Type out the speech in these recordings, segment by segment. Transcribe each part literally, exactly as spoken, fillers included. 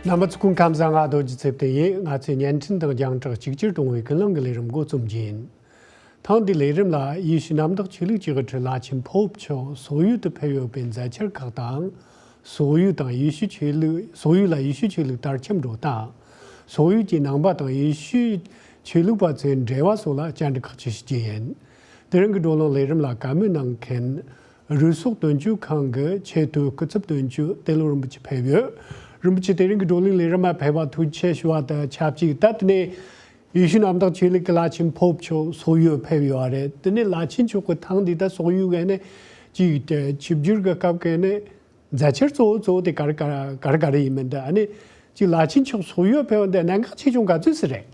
རྣམ་པ་ཚོ་སྐུ་ཁམས་བཟང་། ང་རྡོ་རྗེ་ཚེ་བརྟན་ཡིན། ང་ཚོས་བརྙན་འཕྲིན་དང་རྒྱང་བསྒྲགས་གཅིག་གྱུར་གཏོང་བའི་ཀུན་གླེང་གི་ལས་རིམ་འགོ་རྩོམ་རྒྱུ་ཡིན། ཐེངས་འདིའི་ལས་རིམ་ལ་ཡེ་ཤུ་གནམ་བདག་ཆོས་ལུགས་ཀྱི་དབུ་ཁྲིད་བླ་ཆེན་ཕོབ་མཆོག་སོག་ཡུལ་དུ་ཕེབས་ཡོད་པའི་མཛད་འཆར་ཁག་དང་། སོག་ཡུལ་དང་ཡེ་ཤུ་ཆོས་ལུགས། སོག་ཡུལ་ལ་ཡེ་ཤུ་ཆོས་ལུགས་དར་ཁྱབ་འགྲོ་སྟངས། སོག་ཡུལ་གྱི་ནང་པ་དང་ཡེ་ཤུ་ཆོས་ལུགས་པ་ཚོའི་འབྲེལ་བ་སོགས་ལ་བཅར་འདྲི་ཁག་ཅིག་ཞུ་རྒྱུ་ཡིན། དེ་རིང་གི་བགྲོ་གླེང་ལས་རིམ་ལ་བཀའ་མོལ་གནང་མཁན། རུ་སོག་དོན་གཅོད་ཁང་གི་ཆེས་མཐོའི་སྐུ་ཚབ་དོན་གཅོད་ཏེ་ལོ་རིན་པོ་ཆེ་ཕེབས་ཡོད། རིན་པོ་ཆེ་དེ་རིང་གི་བགྲོ་གླེང་ལས་རིམ་མ་ཕེབས་པ་ཐུགས་རྗེ་ཆེ་ཞུ་བ་དང་ཆབས་ཅིག་ད་དེ་ནས་ཡེ་ཤུ་གནམ་བདག་ཆོས་ལུགས་ཀྱི་བླ་ཆེན་ཕོབ་མཆོག་སོག་ཡུལ་ཕེབས་ཡོད་རེད། དེ་ནས་བླ་ཆེན་མཆོག་གི་ཐེངས་འདི་ད་སོག་ཡུལ་ག་ནས་ཅིག་ཆིབས་བསྒྱུར་གྱི་སྐབས་ག་ནས་མཛད་འཆར་གཙོ་བོ་གཙོ་བོ་དེ་ག་རེ་ག་རེ་ག་རེ་ག་རེ་ཡིན་མིན་དང་ཨ་ནི་ཅིག་བླ་ཆེན་མཆོག་སོག་ཡུལ་ཕེབས་པ་འདི་གནད་འགག་ཆེ་ཆུང་ག་ཚོད་ཙམ་རེད།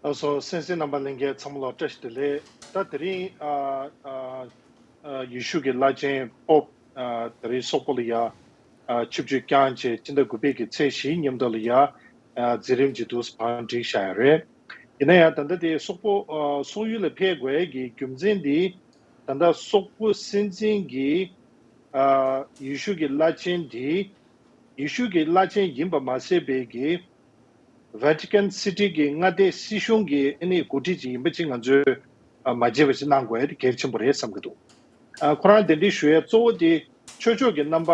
ལགས་སོ། གསན་གཟིགས་རྣམ་པ་ལྷན་རྒྱས་ཚང་མ་ལ་བཀྲ་ཤིས་བདེ་ལེགས། ད་དེ་རིང་ཨ་ཨ་ཨ་ཡེ་ཤུ་གི་བླ་ཆེན་པོབ་ཨ་དེ་རིང་སོག་པོ་ལ་ཡ་ཨ་ཆིབས་བསྒྱུར་བསྐྱངས་བྱས་སྤྱི་ཟླ་དགུ་པའི་གི་ཚེས་བཞིའི་མཉམ་དུ་ལ་ཡ་ཨ་མཛད་རིམ་གྱི་འདུག་བང་བསྒྲིགས་བཞག་ཡ་རེད། ཡིན་ན་ཡང་ད་ལྟ་དེ་སོག་པོ་ཨ་སོག་ཡུལ་ལ་ཕེབས་དགོས་ཡ་གི་རྒྱུ་མཚན་འདི་ད་ལྟ་སོག་པོ་སྲིད་འཛིན་གྱི་ཨ་ཡེ་ཤུ་གི་བླ་ཆེན་འདི་ཡེ་ཤུ་གི་བླ་ཆེན་ཡིན་པ་མ་ཟད་པའི་གི་Vatican City གི་མངའ་སྡེ་སྲིད་གཞུང་གི་ཨ་ནི་འགོ་ཁྲིད་ཅིག་ཡིན་པ་ཅིག་ང་ཚོས་ཨ་མ་བརྗེད་པ་ཞིག་གནང་དགོས་ཡ་དེ་གལ་ཆེན་པོ་རེད་བསམ་གྱི་འདུག་ཨ་ཁོ་རང་གདན་འདྲེན་ཞུ་ཡ་གཙོ་བོ་དེ་ཆོས་ཕྱོགས་ཀྱི་རྣམ་པ་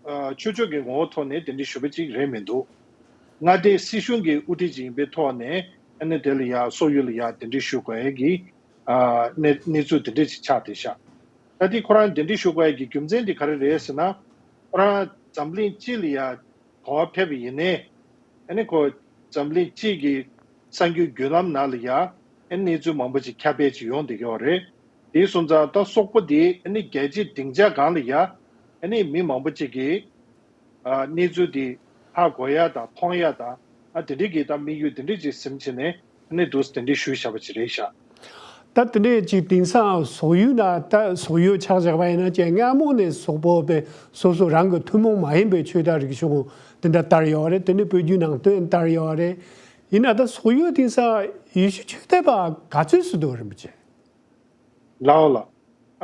ཨ་ཆོས་ཕྱོགས་ཀྱི་ངོ་བོ་ཐོག་ནས་གདན་འདྲེན་ཞུ་བ་ཅིག་རེད་མི་འདུག་མངའ་སྡེ་སྲིད་གཞུང་གི་དབུ་ཁྲིད་ཅིག་ཡིན་པའི་ཐོག་ནས་ཨ་ནི་དེ་ལ་ཡ་སོག་ཡུལ་ལ་ཡ་གདན་འདྲེན་ཞུ་དགོས་ཡ་གི་ཨ་གནས་གནས་ཚུལ་དེ་འདྲ་ཅིག་ཆགས་བསྡད་ཤག་ད་དེ་ཁོ་རང་གདན་འདྲེན་ཞུ་དགོས་ཡ་གི་རྒྱུ་མཚན་དེ་ག་རེ་རེད་ཟེར་ན། ཁོ་རང་འཛམ་གླིང་སྤྱི་ལ་ཡ་ག་པར་ཕེབས་པ་ཡིན་ནའི། ཨ་ནི་ཁོ་འཛམ་གླིང་སྤྱི་གི་གསར་འགྱུར་བརྒྱུད་ལམ་ནང་ལ་ཡ་ཨ་ནི་གནས་ཚུལ་མང་པོ་ཅིག་ཁྱབ་སྤེལ་ཅིག་ཡོང་བསྡད་ཀྱི་ཡོད་རེད། དེ་སོང་ཙང་ད་སོག་པོ་དེ་ཨ་ནི་རྒྱལ་སྤྱིའི་སྡིངས་ཆ་སྒང་ལ་ཡ་ཨ་ནི་མི་མང་པོ་ཅིག་གིས་ཨ་གནས་ཚུལ་དེ་ཧ་གོ་ཡ་དང་མཐོང་ཡ་དང་ཨ་དེ་འདྲའི་གི་ད་དམིགས་ཡུལ་དེ་འདྲའི་ཅིག་ཟིན་བྱས་ནས་ཨ་ནི་འདུག་སེ་དེ་འདྲའི་ཞུས་བཞག་པ་ཅིག་རེད་ཤག་ད་དེ་ནས་ཅིག་དེང་སང་སོག་ཡུལ་ན་ད་སོག་ཡུལ་ཆགས་བཞག་པ་ཡིན་ན་ཅིག་སྔ་མོ་ནས་སོག་པོ་པའི་སོ་སོ་རང་གི་ཐུན་མོང་མ་ཡིན་པའི་ཆོས་དང་རིག་གཞུང་དེ་འདྲ་དར་ཡོད་རེད། དེ་ནས་བོད་བརྒྱུད་ནང་བསྟན་དར་ཡོད་རེད། ཡིན་ན་ད་སོག་ཡུལ་དེང་སང་ཡེ་ཤུ་ཆོས་དད་པ་ག་ཚོད་སུ་འདུག་རིན་པོ་ཆེ། ལའོ་ལ།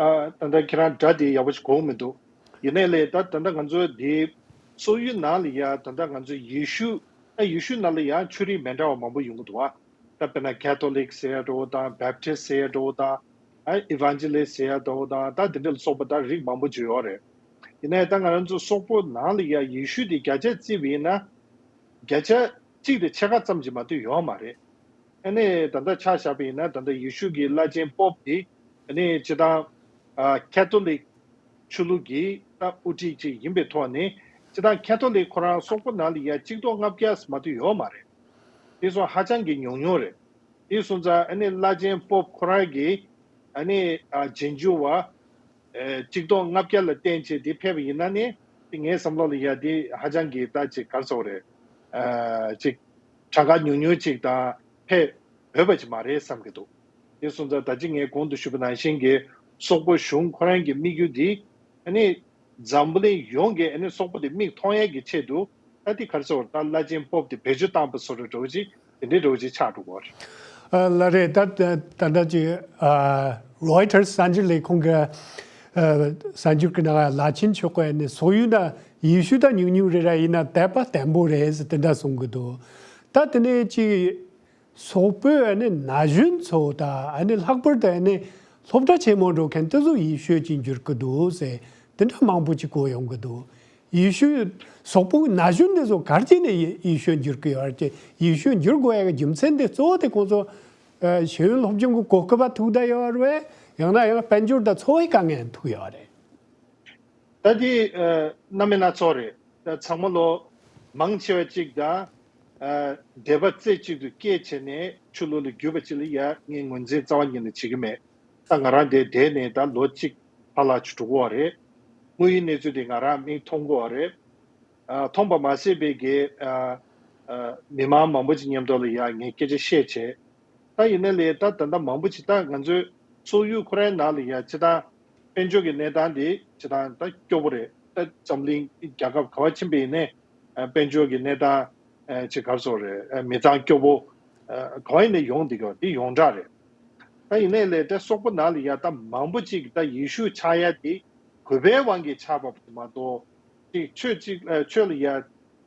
ཨ་ད་ལྟ་ཁྱེད་རང་སྒྲ་དེ་ཡག་པོ་ཞིག་གོ་གི་མི་འདུག་ཡིན་ནའི་ལས་ད་ད་ལྟ་ང་ཚོ་འདི་སོག་ཡུལ་ནང་ལ་ཡ་ད་ལྟ་ང་ཚོ་ཡེ་ཤུ་ད་ཡེ་ཤུ་ནང་ལ་ཡ་ཆོས་རིགས་མི་འདྲ་བ་མང་པོ་ཡོང་གི་འདུག་བ། ད་དཔེར་ན་ཁེ་ཐོ་ལིག་ཟེར་ཡ་འདྲ་བོ་དང་བེབ་ཏིས་ཟེར་ཡ་འདྲ་བོ་དང་ཨ་ཨི་ཝན་ཇི་ལིས་ཟེར་ཡ་འདྲ་བོ་དང་ད་དེ་འདྲ་ལ་སོགས་པ་ད་རིགས་མང་པོ་ཅིག་ཡོད་རེད། ཡིན་ནའི་ད་ང་རང་ཚོ་སོག་པོ་ནང་ལ་ཡ་ཡེ་ཤུ་དེ་བརྒྱ་ཆ་བརྩིས་པ་ཡིན་ན་བརྒྱ་ཆ་གཅིག་དང་ཕྱེད་ཀ་ཙམ་ཅིག་མ་གཏོགས་ཡོད་མ་རེད། ཨ་ནི་ད་ལྟ་ཆ་བཞག་པ་ཡིན་ན་ད་ལྟ་ཡེ་ཤུ་གི་བླ་ཆེན་པོབ་དེ་ཨ་ནི་སྤྱི་བཏང་ཨ་ཁེ་ཐོ་ལིག་ཆོས་ལུགས་ཀྱི་ད་དབུ་ཁྲིད་ཅིག་ཡིན་པའི་ཐོག་ནས་སྤྱི་བཏང་ཁེ་ཐོ་ལིག་ཁོ་རང་སོག་པོ་ནང་ལ་ཡ་གཅིག་སྟོང་ལྔ་བརྒྱ་མ་གཏོགས་ཡོད་མ་རེད། དེ་སོང་ཧ་ཅང་གི་ཉུང་ཉུང་རེད། དེ་སོང་ཙང་ཨ་ནི་བླ་ཆེན་པོབ་ཁོ་རང་གིས་ཨ་ནི་ཨ་རྗེས་འཇུག་པ་ཨེ་གཅིག་སྟོང་ལྔ་བརྒྱ་ལ་བརྟེན་བྱས་དེ་ཕེབས་པ་ཡིན་ན་ནི་དེ་ངའི་བསམ་བློ་ལ་ཡ་དེ་ཧ་ཅང་གི་ད་ཅིག་ག་རེ་ཟེར་དགོས་རེད། ཨ་ཅིག་གྲངས་ཀ་ཉུང་ཉུང་ཅིག་དང་ཕེབས་འོས་པ་ཅིག་མ་རེད་བསམ་གྱི་འདུག་དེ་སོང་ཙང་ད་ཅི་ངས་གོང་དུ་ཞུས་པ་ནང་བཞིན་གྱི་སོག་པོ་གཞུང་ཁོ་རང་གི་དམིགས་ཡུལ་འདི་ཨ་ནི་འཛམ་བུ་གླིང་ཡོངས་ཀྱི་ཨ་ནི་སོག་པོ་དེ་མིག་མཐོང་ཡས་ཀྱི་ཆེད་དུ་ད་དེ་ག་རེ་ཟེར་དགོས་རེད། ད་བླ་ཆེན་པོབ་དེ་བེད་སྤྱོད་བཏང་པ་བཟོ་འདྲ་འདྲ་བོ་ཅིག་དེ་འདྲའི་འདྲ་བོ་ཅིག་ཆགས་འགྲོ་གི་རེད། ཨ་ལགས་རེད། ད་ད་ད་ལྟ་ཅིག་ཨ་རོའི་ཊར་གསར་འགྱུར་ལས་ཁུངས་ཀྱི་ཨ་གསར་འགྱུར་གྱི་ནང་ལ་བླ་ཆེན་མཆོག་གིས་ནི་སོག་ཡུལ་ན་ཡེ་ཤུ་ད་ཉུང་ཉུང་རེད་ར། ཡིན་ན་དད་པ་བརྟན་པོ་རེད་ཟེར་དེ་འདྲ་གསུང་གི་འདུག་ད་དེ་ནས་ཅིག་སོག་པོའི་ཨ་ནི་ན་གཞོན་ཚོ་དང་ཨ་ནི་ལྷག་པར་དུ་ཨ་ནི་སློབ་གྲྭ་ཆེན་མོ་འགྲོ་མཁན་དེ་ཚོ་ཡེ་ཤུ་ཅིག་འགྱུར་གི་འདུག་ཟེར་དེ་འདྲ་མང་པོ་ཅིག་གོ་ཡོང་གི་འདུག་ཡེ་ཤུ་སོག་པོའི་ན་གཞོན་འདི་ཚོ་ག་རེ་བྱས་ནས་ཡེ་ཡེ་ཤུ་འགྱུར་གི་ཡོད་རེད། ཡེ་ཤུ་འགྱུར་དགོས་ཡ་གི་རྒྱུ་མཚན་དེ་གཙོ་བོ་དེ་ཁོང་ཚོ་ཨ་ཤེས་ཡོན་སློབ་སྦྱོང་གི་གོ་སྐབས་ཐུག་བསྡད་ཡོད་རེད། ཡང་ན་ཡང་དཔལ་འབྱོར་དང་འཚོ་བའི་དཀའ་ངལ་ཐུག་ཡོད་རེད། ད་དེ་ཨ་སྣ་མིན་སྣ་ཚོགས་རེད། ད་ཚང་མ་ལོ་མང་ཆེ་བ་གཅིག་དང་ཨ་དད་པ་རྩེ་གཅིག་ཏུ་བསྐྱེད་བྱས་ནས་ཆོས་ལུགས་ལ་བརྒྱུད་པ་ཅིག་ལ་ཡ་ངས་ངོས་འཛིན་རྩ་བ་ཉིད་ནས་བྱེད་ཀྱི་མེད། ད་ང་རང་དེ་བསྡད་ནས་ད་ལོ་གཅིག་ཕར་ལ་ཅིག་འགྲོ་གི་ཡོད་རེད། དངོས་ཡོད་གནས་ཚུལ་དེ་ང་རང་མིག་མཐོང་གི་ཡོད་རེད། ཨ་མཐོང་པ་མ་ཟད་པའི་གི་ཨ་ཨ་མི་མང་མང་པོ་ཅིག་མཉམ་དུ་ལ་ཡ་ངས་སྐད་ཆ་བཤད་བྱས། ད་ཡིན་ནའི་ལས་ད་ད་ལྟ་མང་པོ་ཅིག་ད་ང་ཚོའི་སོག་ཡུལ་ཁོ་རའི་ནང་ལ་ཡ་སྤྱི་བཏང་དཔལ་འབྱོར་གྱི་གནས་སྟངས་དེ་སྤྱི་བཏང་ད་སྐྱོ་པོ་རེད། ད་འཛམ་གླིང་རྒྱལ་ཁབ་ག་པར་ཕྱིན་པ་ཡིན་ནའི་ཨ་དཔལ་འབྱོར་གྱི་གནས་སྟངས་ཨ་ཅིག་ག་རེ་ཟེར་དགོས་རེད། ཨ་མི་ཚང་སྐྱོ་པོ་ཨ་གང་ཡིན་ནའི་ཡོང་བསྡད་ཀྱི་ཡོད། འདི་ཡོངས་གྲགས་རེད། ད་ཡིན་ནའི་ལས་ད་སོག་པོ་ནང་ལ་ཡ་ད་མང་པོ་ཅིག་ད་ཡེ་ཤུ་ཆགས་ཡ་དེ་གུས་པའི་དབང་གིས་ཆགས་པ་མ་གཏོགས་ ཅིག་ཆོས་ཅིག་ཨ་ཆོས་ལ་ཡ་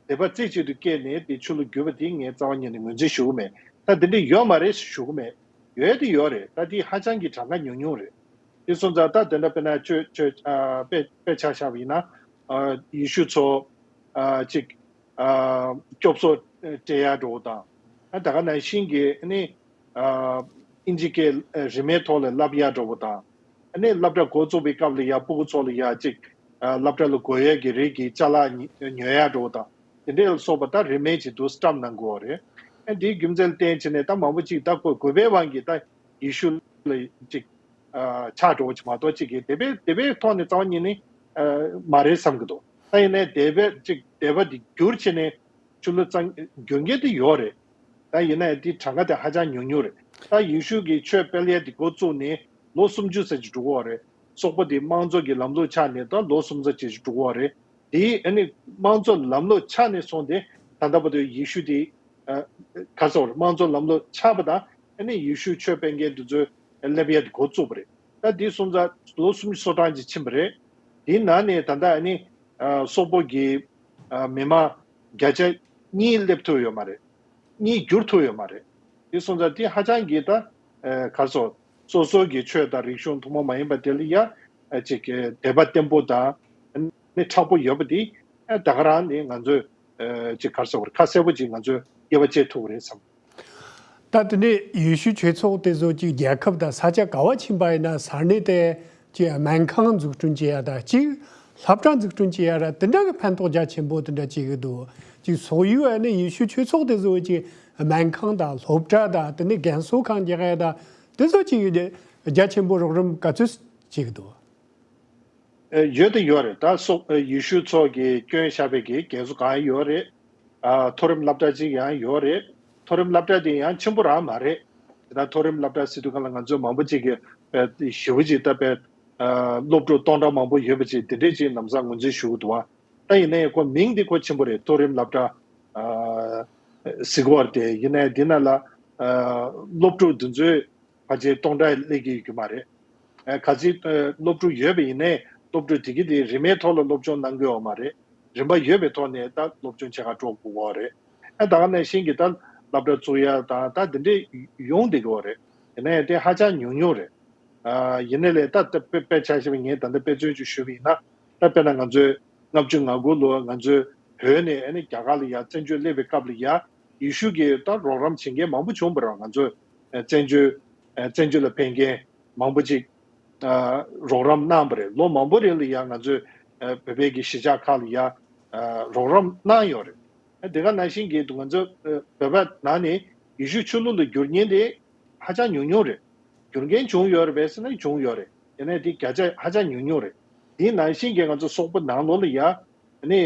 དད་པ་རྩེ་གཅིག་ཏུ་སྐྱེས་ནས་དེ་ཆོས་ལ་གྱུར་པ་དེ་ངས་རྩ་བ་ཉིད་ནས་ངོས་འཛིན་ཞུ་གི་མེད། ད་དེ་འདྲ་ཡོད་མ་རེད་ཞུ་གི་མེད། ཡོད་དེ་ཡོད་རེད། ད་དེ་ཧ་ཅང་གི་གྲངས་ཀ་ཉུང་ཉུང་རེད། དེ་སོང་ཙང་ད་དེ་འདྲ་དཔེར་ན་ཆོས་ཆོས་ཨ་དཔེ་དཔེ་ཆ་བཞག་པ་ཡིན་ན་ཨ་ཡེ་ཤུ་ཚོ་ཨ་ཅིག་ཨ་སྐྱོབ་གསོ་སྤྲད་ཡ་འགྲོ་བ་དང་། ཨ་ད་ག་ནང་བཞིན་གྱི་ཨ་ནི་ཨ་ཨིན་ཇི་སྐད་ཨ་རིན་མེད་ཐོག་ལ་བསླབ་ཡ་འགྲོ་བ་དང་། ཨ་ནི་སློབ་གྲྭ་འགོ་བཙུགས་པའི་སྐབས་ལ་ཡ་སྤུ་གུ་ཚོ་ལ་ཡ་ཅིག་ཨ་སློབ་གྲྭ་ལ་འགོ་ཡས་ཀྱི་རིགས་ཀྱི་ཅ་ལག་ཉོ་ཉོ་ཡ་འགྲོ་བ་དང་། དེ་འདྲ་ལ་སོགས་པ་ད་རིན་མེད་ཅིག་ཏུ་བཀྲམ་གནང་དགོས་པ་རེད། ཨ་འདིའི་རྒྱུ་མཚན་ལ་བརྟེན་བྱས་ནས་ད་མང་པོ་ཅིག་ད་དགོས་དགོས་པའི་དབང་གིས་ད་ཡེ་ཤུ་ལ་ཅིག་ཨ་ཆགས་འགྲོ་བ་ཅིག་མ་གཏོགས་ཅིག་གིས་དད་པའི་དད་པའི་ཐོག་ནས་རྩ་བ་ཉིད་ནས་ཨ་མ་རེད་བསམ་གྱི་འདུག་ད་ཡིན་ནའི་དད་པའི་ཅིག་དད་པ་འདི་བསྒྱུར་བྱས་ནས་ཆོས་ལུགས་གཙང་བསྒྱུར་མཁན་དེ་ཡོད་རེད། ད་ཡིན་ནའི་དེ་གྲངས་ཀ་དེ་ཧ་ཅང་ཉུང་ཉུང་རེད། ད་ཡེ་ཤུ་གི་ཆོས་སྤེལ་ཡས་དེ་འགོ་བཙུགས་ནས་ལོ་སུམ་ཅུ་ཙམ་ཅིག་འགྲོ་གི་ཡོད་རེད། སོག་པོ་དེ་དམངས་གཙོ་གི་ལམ་ལུགས་ཆགས་ནས་ད་ལོ་སུམ་ཅུ་ཙམ་ཅིག་འགྲོ་གི་ཡོད་རེད། དེ་ཨ་ནི་དམངས་གཙོ་ལམ་ལུགས་ཆགས་ནས་བཟུང་སྟེ་ད་ལྟ་བར་དུ་ཡེ་ཤུ་དེ་ཨ་ག་རེ་ཟེར་དམངས་གཙོ་ལམ་ལུགས་ཆགས་པ་དང་ཨ་ནི་ཡེ་ཤུ་ཆོས་སྤེལ་མཁན་དེ་ཚོས་སླེབས་ཡས་དེ་འགོ་བཙུགས་པ་རེད། ད་དེ་སོང་ཙང་ལོ་སུམ་ཅུ་སོ་གྲངས་ཅིག་ཕྱིན་པ་རེད། དེའི་ནང་ནས་ད་ལྟ་ཨ་ནི་ཨ་སོག་པོ་གི་ཨ་མི་མང་བརྒྱ་ཆ་གཉིས་སླེབས་ཐུབ་ཡོད་མ་རེད། གཉིས་བསྒྱུར་ཐུབ་ཡོད་མ་རེད། དེ་སོང་ཙང་དེ་ཧ་ཅང་གི་ད་ཨ་ག་རེ་ཟེར་སོ་སོ་གི་ཆོས་དང་རིག་གཞུང་ཐུན་མོང་མ་ཡིན་པ་དེ་ལ་ཡ་ཨ་ཅིག་དད་པ་བརྟན་པོ་དང་ནི་མཁྲེགས་པོ་ཡོད་པ་དེ་ཨ་ད་ག་རང་ནི་ང་ཚོས་ཨ་ཅིག་ག་རེ་ཟེར་ཁ་གསལ་པོ་ཅིག་ང་ཚོས་དབྱེ་བ་འབྱེད་ཐུབ་ཀྱི་རེད་བསམ། ད་དེ་ནས་ཡེ་ཤུ་ཆོས་ཚོགས་དེ་ཚོ་ཅིག་རྒྱལ་ཁབ་དང་ས་ཆ་ག་བ་ཕྱིན་པ་ཡིན་ན་ས་གནས་དེ་ཅིག་སྨན་ཁང་འཛུགས་སྐྲུན་བྱེད་ཡ་དང་ཅིག་སློབ་གྲྭ་འཛུགས་སྐྲུན་བྱེད་ཡ་ར་དེ་འདྲ་གི་ཕན་ཐོགས་རྒྱ་ཆེན་པོ་དེ་འདྲ་བྱེད་ཀྱི་འདུག་ཅིག་སོག་ཡུལ་ཨ་ནི་ཡེ་ཤུ་ཆོས་ཚོགས་དེ་ཚོ་ཅིག་སྨན་ཁང་དང་སློབ་གྲྭ་དང་དེ་ནས་རྒན་གསོ་ཁང་རྒྱག་ཡ་དང་དེ་ཚོ་ཅིག་རྒྱ་ཆེན་པོ་རོགས་རམ་ག་ཚོད་བྱེད་ཀྱི་འདུག་ཨེ་ཡོད་དེ་ཡོད་རེད། ད་སོག་ཨེ་ཡེ་ཤུ་ཚོགས་ཀྱིས་སྐྱོན་བཞག་པའི་གི་རྒན་གསོ་ཁང་ཡོད་རེད། ཨ་མཐོ་རིམ་སློབ་གྲྭ་གཅིག་ཡང་ཡོད་རེད། མཐོ་རིམ་སློབ་གྲྭ་དེ་ཡང་ཆེན་པོ་རང་མ་རེད། དེ་ད་མཐོ་རིམ་སློབ་གྲྭ་ཟེར་དུས་སྒང་ལ་ང་ཚོས་མང་པོ་ཅིག་གི་ཨེ་ཞེ་པོ་ཅིག་ད་དཔེ་ཨ་སློབ་ཕྲུག་སྟོང་ཕྲག་མང་པོ་ཡོད་པ་ཅིག་དེ་འདྲས་ཅིག་ལམ་སང་ངོས་འཛིན་ཞུ་གི་འདུག་བ། ད་ཡིན་ནའི་ཁོ་མིང་དེ་ཁོ་ཆེན་པོ་རེད། མཐོ་རིམ་སློབ་གྲྭ་ཨ་ཟེར་གི་ཡོད་རེད། དེ་ཡིན་ནའི་འདི་ན་ལ་ཨ་སློབ་ཕྲུག་འདི་ཚོས་ཕལ་ཆེར་སྟོང་ཕྲག་སླེབས་ཀྱི་ཡོད་ཀྱི་མ་རེད། ཨ་ག་ཚོད་ཨ་སློབ་ཕྲུག་ཡོད་པ་ཡིན་ནའི་སློབ་ཕྲུག་དེ་གི་དེ་རིན་མེད་ཐོག་ལ་སློབ་སྦྱོང་གནང་གི་ཡོད་མ་རེད། རིན་པ་ཡོད་པའི་ཐོག་ནས་ད་སློབ་སྦྱོང་བྱེད་ག་འགྲོ་དགོས་ཀྱི་ཡོད་རེད། ཨ་ད་ག་ནང་བཞིན་གྱི་ད་སློབ་གྲྭ་བཙུགས་ཡ་དང་ད་དེ་འདྲས་ཡོང་བསྡད་ཀྱི་ཡོད་རེད། ཡིན་ནའི་དེ་ཧ་ཅང་ཉུང་ཉུང་རེད། ཨ་ཡིན་ནའི་ལས་ད་ད་དཔེ་དཔེ་ཆ་བཞག་པ་ངས་ད་ལྟ་དཔེ་མཚོན་ཅིག་ཞུས་པ་ཡིན་ན་ད་དཔེར་ན་ང་ཚོས་ལྔ་བཅུ་ང་དགུ་ལོ་ང་ཚོས་བོད་ནས་ཨ་ནི་རྒྱ་གར་ལ་ཡ་བཙན་བྱོལ་སླེབས་པའི་སྐབས་ལ་ཡ་ཡེ་ཤུ་གི་ད་རོགས་རམ་བྱེད་མཁན་མང་པོ་བྱུང་བ་རེད། ང་ཚོས་ཨ་བཙན་བྱོལ་ཨ་བཙན་བྱོལ་ལ་ཕེབས་མཁན་མང་པོ་ཅིག་ཨ་རོགས་རམ་གནང་བ་རེད། ལོ་མང་པོ་རིང་ལ་ཡང་ང་ཚོས་ཨ་བོད་པའི་གི་གཞིས་ཆགས་ཁག་ལ་ཡང་ཨ་རོགས་རམ་གནང་ཡོད་རེད། ཨ་དེ་ག་ནང་བཞིན་གྱི་ང་ཚོ་ཨ་བོད་པ་ནང་ནས་ཡེ་ཤུ་ཆོས་ལུགས་ལ་བསྒྱུར་མཁན་དེ་ཧ་ཅང་ཉུང་ཉུང་རེད། བསྒྱུར་མཁན་བྱུང་ཡོད་རེད་པས་ཟེར་ན་བྱུང་ཡོད་རེད། ཡིན་ནའི་དེ་བརྒྱ་ཆ་ཧ་ཅང་ཉུང་ཉུང་རེད། དེ་ནང་བཞིན་གྱི་ང་ཚོ་སོག་པོ་ནང་ལོགས་ལ་ཡ་ཨ་ནི་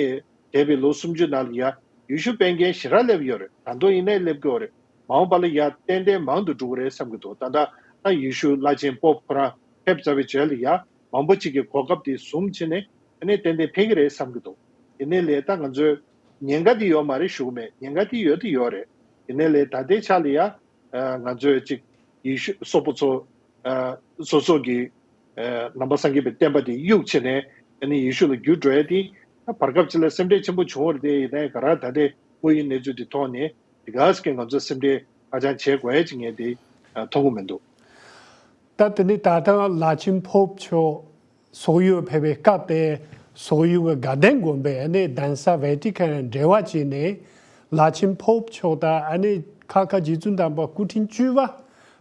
འདས་པའི་ལོ་སུམ་ཅུ་ནང་ལ་ཡ་ཡེ་ཤུ་སྤེལ་མཁན་ཞེ་དྲག་སླེབས་ཡོད་རེད། ད་དུང་ཡིན་ནའི་སླེབས་ཀྱི་ཡོད་རེད། མ་འོངས་པ་ལ་ཡ་ཏན་ཏན་མང་དུ་འགྲོ་གི་རེད་བསམ་གྱི་འདུག་ད་ལྟ་ད་ཡེ་ཤུ་བླ་ཆེན་པོབ་ཁོ་རང་ཕེབས་ཚར་བའི་རྗེས་ལ་ཡ་མང་པོ་ཅིག་གི་གོ་སྐབས་དེ་བཟུང་བྱས་ནས་ཨ་ནི་ཏན་ཏན་ཕེབས་ཀྱི་རེད་བསམ་གྱི་འདུག་ཡིན་ནའི་ལས་ད་ང་ཚོས་ཉེན་ཁ་དེ་ཡོད་མ་རེད་ཞུ་གི་མེད། ཉེན་ཁ་དེ་ཡོད་དེ་ཡོད་རེད། ཡིན་ནའི་ལས་ད་ལྟའི་ཆ་ལ་ཡ་ཨ་ང་ཚོས་ཅིག་ཡེ་ཤུ་སོག་པོ་ཚོ་ཨ་སོ་སོ་གི་ཨ་ནང་པ་སངས་རྒྱས་པའི་བསྟན་པ་དེ་གཡུག་བྱས་ནས་ཨ་ནི་ཡེ་ཤུ་ལ་བསྒྱུར་འགྲོ་ཡ་དེ་ད་བར་སྐབས་ཅིག་ལ་སེམས་ཁྲལ་ཆེན་པོ་བྱུང་བ་རེད་དེ། ཡིན་ནའི་ག་རང་ད་ལྟའི་དངོས་ཡོད་གནས་ཚུལ་དེ་ཐོག་ནས་དེ་ག་ས་གི་ང་ཚོ་སེམས་ཁྲལ་ཧ་ཅང་བྱེད་དགོས་ཡ་ཅིག་ངས་དེ་ཨ་མཐོང་གི་མི་འདུག་ད་དེ་ནི་ད་ལྟ་བླ་ཆེན་པོབ་མཆོག་སོག་ཡུལ་ཕེབས་པའི་སྐབས་དེ་སོག་ཡུལ་གྱི་དགའ་ལྡན་དགོན་པའི་ཨ་ནི་གདན་ས་ཝེ་ཏི་ཁན་འབྲེལ་བ་བྱས་ནས་བླ་ཆེན་པོབ་མཆོག་དང་ཨ་ནི་ཁ་ཁ་རྗེ་བཙུན་དམ་པ་སྐུ་ཕྲེང་བཅུ་པ་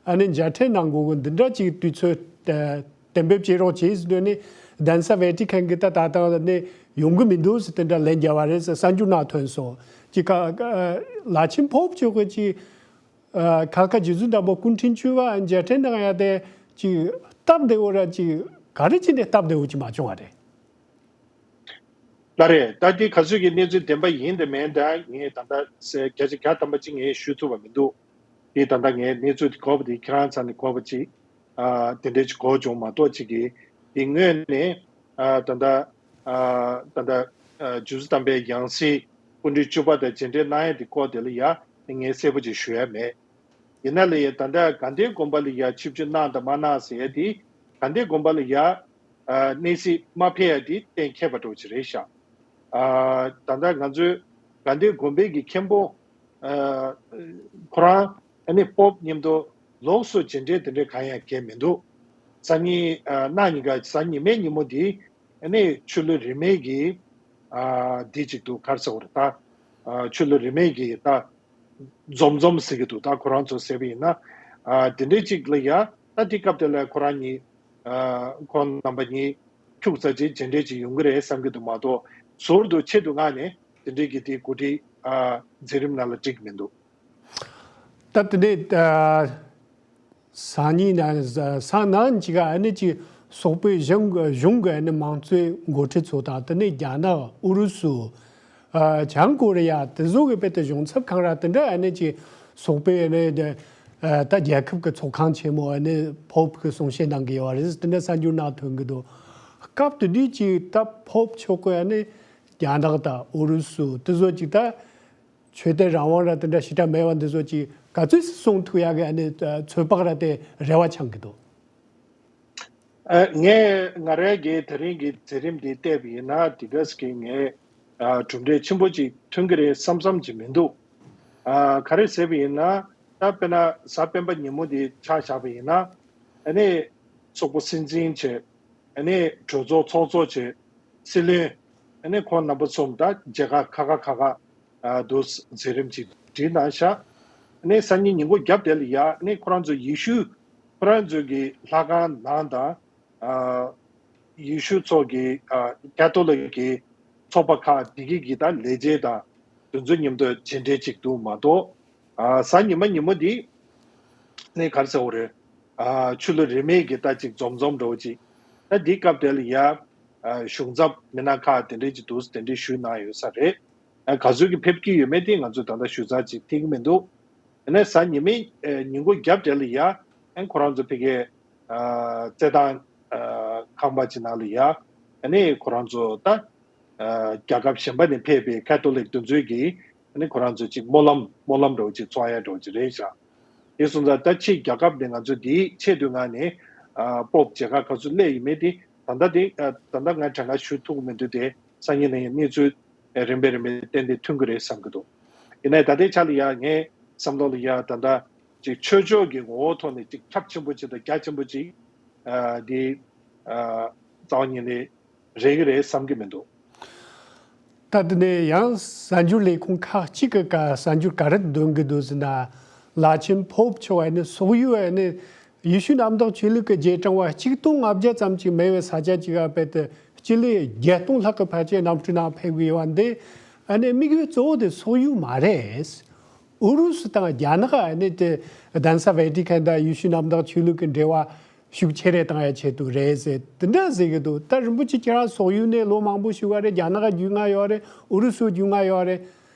ཨ་ནི་མཇལ་འཕྲད་གནང་དགོས་ཀྱི་འདི་འདྲ་ཅིག་དུས་ཚོད་གཏན་འབེབས་བྱེད་རོགས་བྱེད་ཟེར་དུས་ནི་གདན་ས་ཝེ་ཏི་ཁན་གྱིས་ད་ད་ལྟ་ནི་ཡོང་གི་མི་འདུག་ཟེར་དེ་འདྲ་ལན་བརྒྱབ་པ་རེད་ཟེར་གསར་འགྱུར་ནང་ཐོན་སོང་། ཅིག་ཁ་བླ་ཆེན་པོབ་མཆོག་གིས་ཅིག་ཨ་ཁ་ཁ་རྗེ་བཙུན་དམ་པ་སྐུ་ཕྲེང་བཅུ་པ་མཇལ་འཕྲད་གནང་ཡ་དེ་ཅིག་སྟབས་བདེ་བོ་ར་ཅིག་ག་རེ་བྱས་ནས་སྟབས་བདེ་བོ་ཅིག་མ་བྱུང་བ་རེད། ལགས་རེད། ད་འདི་ག་ཚོད་ཀྱི་གནས་ཚུལ་བདེན་པ་ཡིན་དང་མིན་ད་ངས་ད་ལྟ་བརྒྱ་ཆ་བརྒྱ་ཐམ་པ་ཅིག་ངས་ཞུ་ཐུབ་པ་མི་འདུག་འདི་ད་ལྟ་ངས་གནས་ཚུལ་དེ་གོ་བ་དེ་ཁྱེད་རང་ཚ་ནས་གོ་བ་ཅིག་ཨ་དེ་འདྲས་ཅིག་གོ་བྱུང་མ་གཏོགས་ཅིག་གིས་འདི་དངོས་གནས་ཨ་ད་ལྟ་ཨ་ད་ལྟ་ཨ་རྗེ་བཙུན་དམ་པའི་ཡང་སྲིད་སྐུ་ཕྲེང་བཅུ་པ་དང་མཇལ་འཕྲད་གནང་ཡ་དེ་སྐོར་དེ་ལ་ཡ་ངས་གསལ་པོ་ཅིག་ཞུ་ཡ་མེད། ཡིན་ན་ལ་ཡ་ད་ལྟ་དགའ་ལྡན་དགོན་པ་ལ་ཡ་ཆིབས་བསྒྱུར་གནང་དང་མ་གནང་ཟེར་ཡ་དེ་དགའ་ལྡན་དགོན་པ་ལ་ཡ་ཨ་གནས་གཟིགས་མ་ཕེབས་ཡ་དེ་གཏན་འཁེལ་བ་འདྲ་བོ་ཅིག་རེད་ཤག་ཨ་ད་ལྟ་ང་ཚོའི་དགའ་ལྡན་དགོན་པའི་གི་མཁན་པོ་ཨ་ཁོ་རང་ཨ་ནི་པོབ་མཉམ་དུ་ལོགས་སུ་མཇལ་འཕྲད་དེ་འདྲའི་གང་ཡང་བྱས་མི་འདུག་སང་ཉིན་ཨ་གནངས་ཉིན་ག་གཟའ་ཉི་མའི་ཉིན་མོ་འདི་ཨ་ནི་ཆོས་ལུགས་རིས་མེད་ཀྱི་ཨ་འདི་ཅིག་འདུག་ག་རེ་ཟེར་དགོས་རེད་ད། ཨ་ཆོས་ལུགས་རིས་མེད་ཀྱི་ད་འཛོམས་འཛོམས་ཟེར་གྱི་འདུག་ད་ཁོ་རང་ཚོ་ཟེར་བ་ཡིན་ན་ཨ་དེ་འདྲའི་ཅིག་ལ་ཡ་ད་དེ་སྐབས་དེ་ལ་ཁོ་རང་གཉིས་ཨ་ཁོང་རྣམ་པ་གཉིས་ཁྱུག་ཙམ་ཅིག་མཇལ་འཕྲད་ཅིག་ཡོང་གི་རེད་བསམ་གྱི་འདུག་མ་གཏོགས་ཟུར་དུ་ཆེད་དུ་མངགས་ནས་དེ་འདྲའི་གི་དེ་གོ་སྒྲིག་ཨ་མཛད་རིམ་ནང་ལ་འགྲིག་མི་འདུག་ད་དེ་འདྲའི་ཨ་སང་ཉིན་ན་སང་ནང་ཅིག་ཨ་ནི་ཅིག་སོག་པོའི་གཞུང་གཞུང་གི་ཨ་ནི་མང་གཙོའི་འགོ་ཁྲིད་ཚོ་དང་དེ་ནས་རྒྱ་ནག་ཨུ་རུ་སུ་ཨ་བྱང་ཀོ་རི་ཡ་དེ་ཚོ་གི་དཔེ་དེ་གཞུང་ཚབ་ཁང་ར་དེ་འདྲ་ཨ་ནི་ཅིག་སོག་པོའི་ཨ་ནི་ཨ་ད་རྒྱལ་ཁབ་ཀྱི་ཚོགས་ཁང་ཆེན་མོ་ཨ་ནི་པོབ་གི་གསུང་བཤད་གནང་གི་ཡོད་རེད། དེ་འདྲ་གསར་འགྱུར་ནང་ཐོན་གི་འདུག་སྐབས་དེ་དུས་ཅིག་ད་པོབ་མཆོག་གི་ཨ་ནི་རྒྱ་ནག་དང་ཨུ་རུ་སུ་དེ་ཚོ་ཅིག་ད་ཆོས་དད་རང་དབང་ར་དེ་འདྲ་ཞེ་དྲག་མེད་པ་འདི་ཚོ་ཅིག་ག་ཚོད་སྲུང་ཐུབ་ཡག་གི་ཨ་ནི་ཚོད་དཔག་ར་དེ་རེ་བ་འཆང་གི་འདུག་ཨ་ངས་ང་རའི་གི་དེ་རིང་གི་མཛད་རིམ་འདི་བལྟས་པ་ཡིན་ན་དེ་ག་ཙམ་གྱི་ངས་ཨ་གྲུབ་འབྲས་ཆེན་པོ་ཅིག་ཐོན་གི་རེད་བསམ་བསམ་ཅིག་མི་འདུག་ཨ་ག་རེ་ཟེར་བ་ཡིན་ན་ད་དཔེར་ན་གཟའ་སྤེན་པ་ཉིན་མོ་འདི་ཆ་བཞག་པ་ཡིན་ན་ཨ་ནི་སོག་པོ་སྲིད་འཛིན་བྱས། ཨ་ནི་གྲོས་ཚོགས་ཚོགས་གཙོ་བྱས། སྲིད་བློན། ཨ་ནི་ཁོང་རྣམ་པ་གསུམ་ད་མཇལ་ཁ་ཁ་ཁ་ཁ་ཁ་ཨ་འདུག་མཛད་རིམ་ཅིག་བསྒྲིགས་གནང་ཤག་ཨ་ནི་སང་ཉིན་ཉིན་གུང་རྒྱབ་དེ་ལ་ཡ་ཨ་ནི་ཁོ་རང་ཚོ་ཡེ་ཤུ་ཁོ་རང་ཚོ་གི་ལྷ་ཁང་ནང་དང་ཨ་ཡེ་ཤུ་ཚོ་གི་ཨ་ཀ་ཐོ་ལིག་གི་ཚོགས་པ་ཁག་དེ་གི་གི་ད་ལས་བྱེད་དང་དེ་ཚོ་མཉམ་དུ་མཇལ་འཕྲད་ཅིག་འདུག་མ་གཏོགས། ཨ་གཟའ་ཉི་མ་ཉིན་མོ་འདི་ནས་ག་རེ་ཟེར་དགོས་རེད། ཨ་ཆོས་ལུགས་རིས་མེད་ཀྱི་ད་ཅིག་འཛོམས་འཛོམས་འདྲ་བོ་ཅིག་ད་འདི་སྐབས་དེ་ལ་ཡ་ཨ་གཞུང་ཚབ་མི་སྣ་ཁག་དེ་འདྲས་ཅིག་འདུག་དེ་འདྲས་ཞུས་གནང་ཡོད་ས་རེད། ཨ་ག་ཚོད་ཀྱི་ཕེབས་ཀྱི་ཡོད་མེད་དེ་ང་ཚོས་ད་ལྟ་ཞུ་ཚགས་ཅིག་ཐིག་མི་འདུག་ཡིན་ན་གཟའ་ཉི་མའི་ཨ་ཉིན་གུང་རྒྱབ་དེ་ལ་ཡ་ཨ་ཁོ་རང་ཚོ་ཕ་གིའི་ཨ་རྩེད་ཐང་ཨ་ཁང་པ་ཅིག་ནང་ལ་ཡ་ཨ་ནི་ཁོ་རང་ཚོ་ད། ཨ་རྒྱལ་ཁབ་གཞན་པ་ནས་ཕེབས་པའི་ཁ་ཐོ་ལིག་དེ་ཚོས་ཀྱིས་ཨ་ནི་ཁོ་རང་ཚོ་ཅིག་སྨོན་ལམ་སྨོན་ལམ་འདྲ་བོ་ཅིག་ཚོགས་ཡ་འདྲ་བོ་ཅིག་རེད་ཤག་དེ་སོང་ཙང་ད་ཕྱི་རྒྱལ་ཁབ་ནས་ང་ཚོ་འདིའི་ཆེད་དུ་ངང་ནས་ཨ་པོབ་མཇལ་ཁ་ག་ཚོད་སླེབས་ཡིན་མེད་དེ་ད་ལྟ་དེ་ཨ་ད་ལྟ་ང་དྲན་ག་ཞུ་ཐུབ་ཀྱི་མི་འདུག་དེ་སང་ཉིན་ནས་གནས་ཚུལ་རིམ་པས་རིམ་པས་ཏན་ཏན་ཐོན་གྱི་རེད་བསམ་གྱི་འདུག་ཡིན་ནའི་ད་ལྟའི་ཆ་ལ་ཡ་ངའི་བསམ་བློ་ལ་ཡ་ད་ལྟ་ཅིག་ཆོས་ཕྱོགས་ཀྱི་ངོ་བོ་ཐོག་ནས་ཅིག་ཁྱབ་ཆེན་པོ་ཅིག་དང་རྒྱ་ཆེན་པོ་ཅིག་ཨ་འདི་ཨ་རྩ་བ་ཉིད་ནས་རེག་གི་རེད་བསམ་གྱི་མི་འདུག་ད་དེ་ནས་ཡང་གསར་འགྱུར་ལས་ཁུངས་ཁག་ཅིག་གི་ཀ་གསར་འགྱུར་ག་རེ་འདོན་གྱི་འདུག་ཟེར་ན། བླ་ཆེན་པོབ་མཆོག་ཨ་ནི་སོག་ཡུལ་ཨ་ནི་ཡེ་ཤུ་གནམ་བདག་ཆོས་ལུགས་ཀྱི་རྗེས་འབྲང་བ་གཅིག་སྟོང་ལྔ་བརྒྱ་ཙམ་ཅིག་མེད་པའི་ས་ཆ་ཅིག་ག་ཕེབས་ཏེ་སྤྱི་ལེ་བརྒྱད་སྟོང་ལྷག་གི་ཕལ་ཆེར་གནམ་གྲུའི་ནང་ཕེབས་ཀྱི་ཡོད་པ་འདི་ཨ་ནི་དམིགས་ཡུལ་གཙོ་བོ་དེ་སོག་ཡུལ་མ་རེད། ཨུ་རུ་སུ་དང་རྒྱ་ནག་ཨ་ནི་དེ་གདན་ས་ཝེ་ཏི་ཁན་དང་ཡེ་ཤུ་གནམ་བདག་ཆོས་ལུགས་ཀྱི་འབྲེལ་བ་ཤུགས་ཆེ་རེ་བཏང་ཡ་ཆེད་དུ་རེད་ཟེར་དེ་འདྲ་ཟེར་གི་འདུག་ད་རིན་པོ་ཆེ་ཁྱེད་རང་སོག་ཡུལ་ནས་ལོ་མང་པོ་བཞུགས་པ་རེད། རྒྱ་ནག་རྒྱུས་མངའ་ཡོད་རེད། ཨུ་རུ་སུ་རྒྱུས་མངའ་ཡོད་རེད།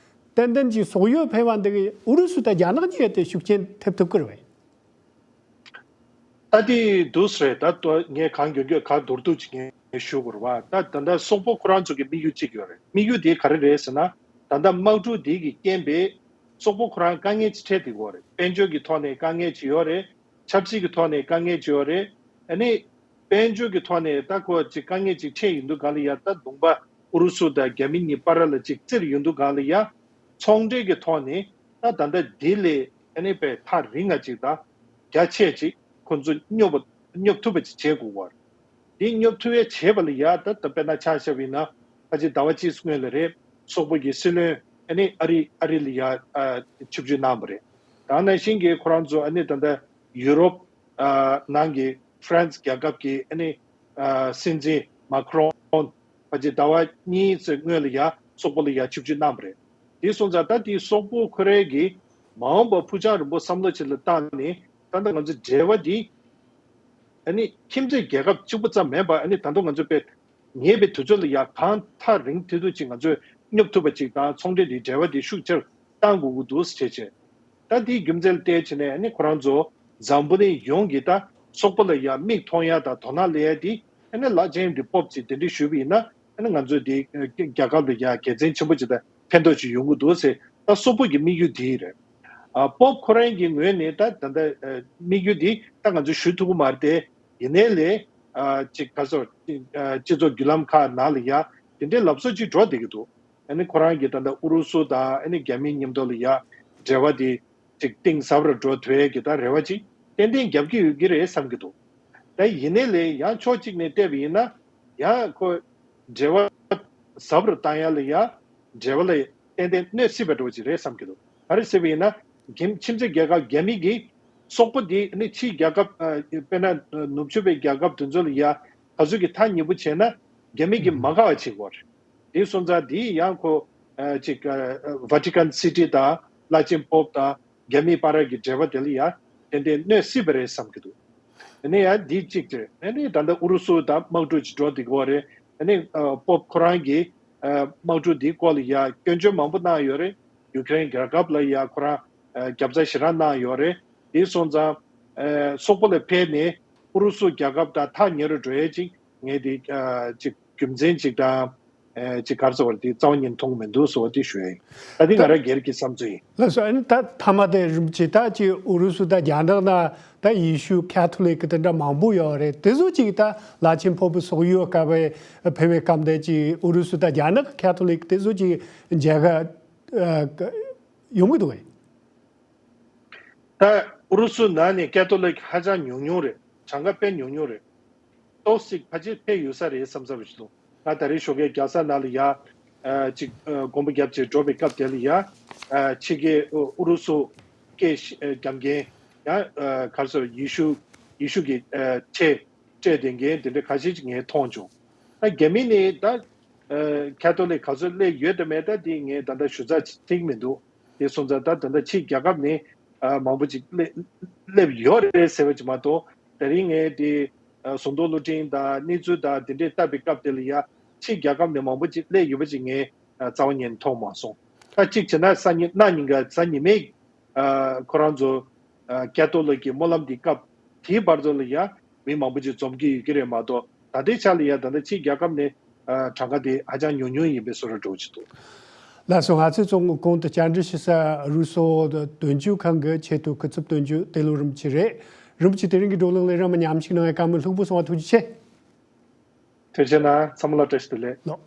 ཏན་ཏན་གྱི་སོག་ཡུལ་ཕེབས་པ་འདི་གི་ཨུ་རུ་སུ་དང་རྒྱ་ནག་གཉིས་ཀ་དེ་ཤུགས་རྐྱེན་ཐེབས་ཐུབ་ཀྱི་རེད་པས། ད་དེ་འདུག་སེ་རེད། ད་ལྟོ་ངས་གང་མགྱོགས་མགྱོགས་གང་མདོར་བསྡུས་ཅིག་ངས་ཞུ་དགོས་རེད་བ། ད་ད་ལྟ་སོག་པོ་ཁོ་རང་ཚོ་གི་དམིགས་ཡུལ་གཅིག་ཡོད་རེད། དམིགས་ཡུལ་དེ་ག་རེ་རེད་ཟེར་ན། ད་ལྟ་དམག་འཁྲུག་འདི་གི་རྐྱེན་པས་སོག་པོ་ཁོ་རང་དཀའ་ངལ་ཅིག་འཕྲད་བསྡད་ཡོད་རེད། དཔལ་འབྱོར་གྱི་ཐོག་ནས་དཀའ་ངལ་ཅིག་ཡོད་རེད། ཆབ་སྲིད་ཀྱི་ཐོག་ནས་དཀའ་ངལ་ཅིག་ཡོད་རེད། ཨ་ནི་དཔལ་འབྱོར་གྱི་ཐོག་ནས་ད་ཁོ་ཅིག་དཀའ་ངལ་ཅིག་འཕྲད་ཡོང་དུས་སྒང་ལ་ཡ། ད་ལུང་པ་ཨུ་རུ་སུ་དང་རྒྱ་མི་གཉིས་བར་ལ་ཅིག་བཙིར་ཡོང་དུས་སྒང་ལ་ཡ། ཚོང་འབྲེལ་གྱི་ཐོག་ནས་ད་ད་ལྟ་འདི་ལས་ཨ་ནི་དཔེ་ཐག་རིང་ང་ཅིག་དང་རྒྱ་ཆེ་ཅིག་ཁོ་ཚོ་སྙོབ་པ་སྙོབ་ཐུབ་པ་ཅིག་བྱེད་དགོས་པ་རེད། འདི་སྙོབ་ཐུབ་ཡ་བྱེད་པ་ལ་ཡ། ད་ད་དཔེར་ན་ཆ་བཞག་པ་ཡིན་ན་ཕལ་ཆེར་ཟླ་བ་གཅིག་སྔོན་ལ་རེད། སོག་པོ་གི་སྲིད་བློན་ཨ་ནི་ཨ་རི་ཨ་རི་ལ་ཡ་ཨ་ཆིབས་བསྒྱུར་གནང་བ་རེད། ད་ནང་བཞིན་གྱི་ཁོ་རང་ཚོ་ཨ་ནི་ད་ལྟ་ཡུ་རོབ་ཨ་ནང་གི་ཧྥ་རན་སི་རྒྱལ་ཁབ་ཀྱི་ཨ་ནི་ཨ་སྲིད་འཛིན་མ་ཁ་རོན་ཕལ་ཆེར་ཟླ་བ་གཉིས་ཙམ་སྔོན་ལ་ཡ་སོག་པོ་ལ་ཡ་ཆིབས་བསྒྱུར་གནང་བ་རེད། དེ་སོང་ཙང་ད་དེ་སོག་པོ་ཁོ་རའི་གི་མ་འོངས་པ་ཕུགས་རྒྱང་རིང་པོ་བསམ་བློ་ཅིག་ལ་བཏང་ནས་ད་ལྟ་ང་ཚོ་འབྲེལ་བ་འདི་ཨ་ནི་ཁྱིམ་མཚེས་རྒྱལ་ཁབ་གཅིག་པུ་ཙམ་མིན་པ་ཨ་ནི་ད་དུང་ང་ཚོ་དཔེ་ཉེ་བའི་དུས་ཚོད་ལ་ཡ་གང་ཐག་རིང་དེ་དུས་ཅིག་ང་ཚོས་སྙོབ་ཐུབ་པ་ཅིག་དང་ཚོང་འབྲེལ་འདི་འབྲེལ་བ་འདི་ཤུགས་ཆེར་གཏང་དགོས་ཀྱི་འདུག་ཟེར་བྱས། ད་དེའི་རྒྱུ་མཚན་ལ་བལྟས་བྱས་ནས་ཨ་ནི་ཁོ་རང་ཚོ་འཛམ་བུ་གླིང་ཡོངས་ཀྱི་ད་སོག་པོ་ལ་ཡ་མིག་མཐོང་ཡ་དང་དོ་སྣང་སླེབས་ཡ་དེ་ཨ་ནི་ལགས་ཇེམ་སི་པོབ་ཅིག་དེ་འདྲ་ཞུས་པ་ཡིན་ན་ཨ་ནི་ང་ཚོ་དེ་རྒྱལ་ཁབ་ལ་ཡ་དགེ་མཚན་ཆེན་པོ་ཅིག་དང་ཕན་ཐོགས་ཅིག་ཡོང་གི་འདུག་ཟེར་ད་སོག་པོ་གི་དམིགས་ཡུལ་དེ་རེད། ཨ་པོབ་ཁོ་རང་གི་ངོས་ནས་ད་ད་ལྟ་ཨ་དམིགས་ཡུལ་འདི་ད་ང་ཚོས་ཞུ་ཐུབ་ཀྱི་མ་རེད་དེ། ཡིན་ནའི་ལས་ཨ་ཅིག་ག་ཚོད་ཨ་སྤྱི་ཚོགས་བརྒྱུད་ལམ་ཁག་ནང་ལ་ཡ་ དེ་འདྲའི་ལབ་གསོལ་ཅིག་འགྲོ་བསྡད་ཀྱི་འདུག་ཨ་ནི་ཁོ་རང་གིས་ད་ལྟ་ཨུ་རུ་སུ་དང་ཨ་ནི་རྒྱ་མིའི་མཉམ་དུ་ལ་ཡ་འབྲེལ་བ་དེ་ཅིག་གཏིང་ཟབ་རུ་འགྲོ་ཐུབ་ཡས་ཀྱི་ད་རེ་བ་ཅིག་ཏན་ཏན་རྒྱབ་ཀྱི་ཡོད་ཀྱི་རེད་བསམ་གྱི་འདུག་ད་ཡིན་ནའི་ལས་ཡང་ཕྱོགས་གཅིག་ནས་བལྟས་པ་ཡིན་ན་ཡང་ཁོ་འབྲེལ་བ་ཟབ་རུ་བཏང་ཡ་ལ་ཡ་འབྲེལ་བ་ལ་ཏན་ཏན་གནོད་སྲིད་པ་འགྲོ་ཅིག་རེད་བསམ་གྱི་འདུག་ག་རེ་ཟེར་བ་ཡིན་ན་རྒྱ་ཁྱིམ་མཚེས་རྒྱལ་ཁབ་རྒྱ་མི་གིས་སོག་པོ་འདི་ནི་ཕྱིའི་རྒྱལ་ཁབ་ཨ་དཔེར་ན་ནུབ་ཕྱོགས་པའི་རྒྱལ་ཁབ་དེ་ཚོ་ལ་ཡ་ག་ཚོད་ཀྱི་ཐག་ཉེ་པོ་བྱས་ན་རྒྱ་མི་གིས་མ་དགའ་བ་བྱེད་ཀྱི་ཡོད་རེད། དེ་སོང་ཙང་དེ་ཡང་ཁོ་ཨ་ཅིག་ཨ་ཝ་ཏི་ཀན་སི་ཊི་དང་བླ་ཆེན་པོབ་དང་རྒྱ་མིའི་བར་གྱི་འབྲེལ་བ་དེ་ལ་ཡ་ཏན་ཏན་གནོད་སྲིད་པ་རེད་བསམ་གྱི་འདུག་ཨ་ནི་ཡང་འདི་གཅིག་རེད། ཨ་ནི་ད་ལྟ་ཨུ་རུ་སུ་དང་དམག་འཁྲུག་ཅིག་འགྲོ་བསྡད་ཀྱི་ཡོད་རེད། ཨ་ནི་ཨ་པོབ་ཁོ་རང་གིས་ཨ་དམག་འཁྲུག་འདིའི་སྐོར་ལ་ཡ་སྐྱོན་བརྗོད་མང་པོ་གནང་ཡོད་རེད། ཡུ་ཀེ་རེན་རྒྱལ་ཁབ་ལ་ཡ་ཁོ་རང་ཨ་རྒྱབ་རྩ་ཞེ་དྲག་གནང་ཡོད་རེད། དེ་སོང་ཙང་ཨ་སོག་པོ་ལ་ཕེབས་ནས་ཨུ་རུ་སུ་རྒྱལ་ཁབ་དང་ཐག་ཉེ་རུ་འགྲོ་ཡས་ཅིག་ངས་དེ་ཨ་ཅིག་རྒྱུ་མཚན་ཅིག་དང་ཨ་ཅིག་ག་རེ་ཟེར་བ་དེ་རྩ་བ་ཉིད་མཐོང་མི་འདུག་ཟེར་བ་དེ་ཞུ་ཡ་ཡིན། ད་དེ་ང་རང་སྒེར་གྱི་བསམ་ཚུལ་ཡིན། ལགས་སོ། ཨ་ནི་ད་མཐའ་མ་དེ་རིན་པོ་ཆེ་ད་ཅིག་ཨུ་རུ་སུ་དང་རྒྱ་ནག་ནང་ད་ཡེ་ཤུ་ཁ་ཐོ་ལིག་གི་དེ་འདྲ་མང་པོ་ཡོད་རེད། དེ་ཚོ་ཅིག་ད་བླ་ཆེན་ཕོར་པུ་སོག་ཡུལ་སྐབས་ཕེབས་པའི་སྐབས་དེ་ཅིག་ཨུ་རུ་སུ་དང་རྒྱ་ནག་ཁ་ཐོ་ལིག་དེ་ཚོ་ཅིག་མཇལ་ཁ་ཨ་ཡོང་གི་འདུག་གས། ད་ཨུ་རུ་སུ་ནང་ནས་ཀེ་ཐོ་ལིག་ཧ་ཅང་ཉུང་ཉུང་རེད། གྲངས་ཀ་དཔེ་ཉུང་ཉུང་རེད། ཏོག་ཙམ་ཕལ་ཆེར་ཕེབས་ཡོད་ས་རེད་བསམ་ས་བ་ཞིག་འདུག་ང་ད་རེས་ཞོགས་ཀས་རྒྱལ་ས་ནང་ལ་ཡ་ཨ་ཅིག་ཨ་དགོན་པ་རྒྱབ་ཅིག་འགྲོ་བའི་སྐབས་དེ་ལ་ཡ་ཨ་ཕྱི་རྒྱལ་ཨུ་རུ་སུ་སྐད་ཤེས་ཨ་རྒྱབ་མཁན་ཡ་ཨ་ག་རེ་ཟེར་ཡེ་ཤུ་ཡེ་ཤུ་གི་ཨ་ཁྲལ་སྤྲད་བསྡད་མཁན་དེ་འདྲ་ཁ་ཤས་ཅིག་ངས་མཐོང་བྱུང་། ད་རྒྱ་མི་ནས་ད་ཨ་ཁ་ཐོ་ལིག་ག་ཚོད་སླེབས་ཡོད་དམ་མེད་ད་དེ་ངས་ད་ལྟ་ཞུ་ཚགས་ཅིག་ཐིག་མི་འདུག་དེ་སོང་ཙང་ད་ད་ལྟ་ཕྱི་རྒྱལ་ཁབ་ནས་ཨ་མང་པོ་ཅིག་སླེབས་སླེབས་ཡོད་རེད་ཟེར་བ་ཅིག་མ་གཏོགས་དེ་རིང་ངས་དེ་ཨ་ཟུང་དུ་བློ་འཕྲིན་དང་གནས་ཚུལ་དང་དེ་འདྲས་བལྟ་བའི་སྐབས་དེ་ལ་ཡ་ཕྱི་རྒྱལ་ཁབ་ནས་མང་པོ་ཅིག་སླེབས་ཡོད་པ་ཅིག་ངས་ཨ་རྩ་བ་ཉིད་མཐོང་མ་སོང་། ད་གཅིག་བྱས་ན་སང་ཉིན་གནངས་ཉིན་ག་གཟའ་ཉི་མའི་ཨ་ཁོ་རང་ཚོ་ཨ་ཀེ་ཐོ་ལིག་གི་སྨོན་ལམ་འདི་སྐབས་དེའི་བར་དུ་ལ་ཡ་མི་མང་པོ་ཅིག་འཛོམས་ཀྱི་ཡོད་ཀྱི་རེད་མ་གཏོགས་ད་ལྟའི་ཆ་ལ་ཡ་ད་ལྟ་ཕྱི་རྒྱལ་ཁབ་ནས་ཨ་གྲངས་ཀ་དེ་ཧ་ཅང་ཉུང་ཉུང་ཡིན་པའི་བཟོ་འདྲ་འགྲོ་གི་འདུག་ལགས་སོ། ང་ཚོས་ཚོགས་གོང་དུ་བཅར་འདྲི་ཞུ་ས་རུ་སོ་དོན་གཅོད་ཁང་གི་ཆེས་མཐོའི་སྐུ་ཚབ་དོན་གཅོད་ཏེ་ལོ་རིན་པོ་ཆེ་རེད། རིན་པོ་ཆེ་དེ་རིང་གི་བགྲོ་གླེང་ལ་རིན་མ་མཉམ་ཞུགས་གནང་བའི་བཀའ་མོལ་ལྷུག་པོ་གསུང་བ་ཐུགས་རྗེ་ཆེ། ཐུགས་རྗེ་གནང་། ཚང་མ་ལ་བཀྲ་ཤིས་བདེ་ལེགས། ལགས།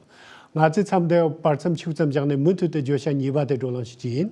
ང་ཚོའི་མཚམས་འདིར་བར་མཚམས་ཆུ་ཙམ་བཞག་ནས་མུ་མཐུད་དུ་བརྗོད་བྱ་གཉིས་པ་དེ་བགྲོ་གླེང་ཞུ་རྒྱུ་ཡིན།